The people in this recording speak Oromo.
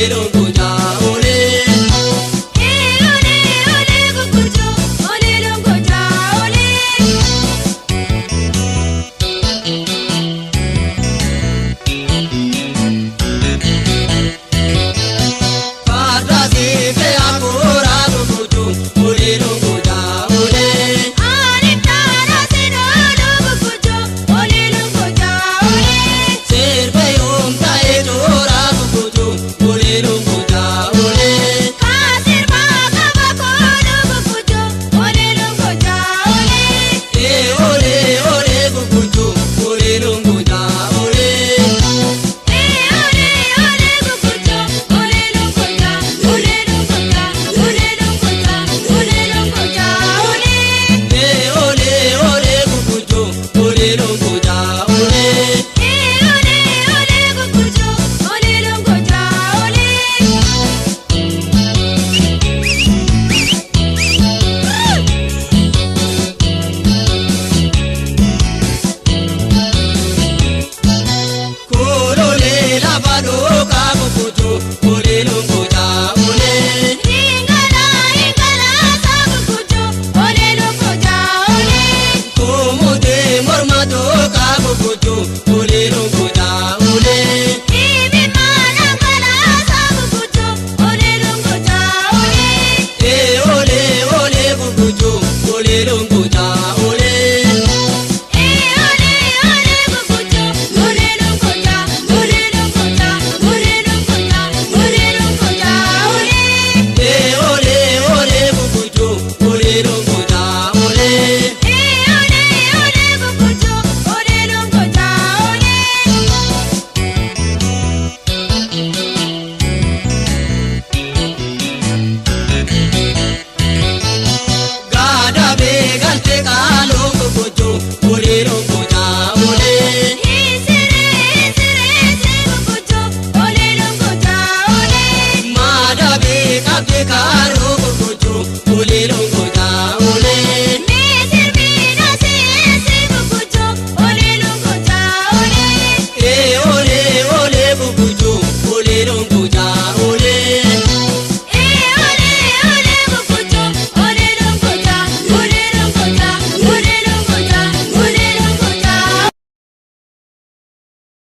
Olee olee. Olee olee gugurjoo olee longojaa olee. Farda fe'aa kooraa gugurjoo olee longojaa olee. Ani taara sinooluu gugurjoo olee longojaa olee. Sirba yoom ta'e toora gugurjoo olee longojaa olee. Kaasirmaa qaba kooluu gugurjoo olee longojaa olee. Olee olee gugurjoo olee longojaa olee. Olee olee gugurjoo olee longojaa olee longojaa olee longojaa olee longojaa olee. Olee olee gugurjoo olee longojaa olee. Olee olee gugurjoo olee longojaa olee. Kololee lafa dhooqaa gugurjoo olee longojaa olee. Ingala ingala saa gugurjoo olee longojaa olee. Kumutee morma dhooqaa gugurjoo olee longojaa.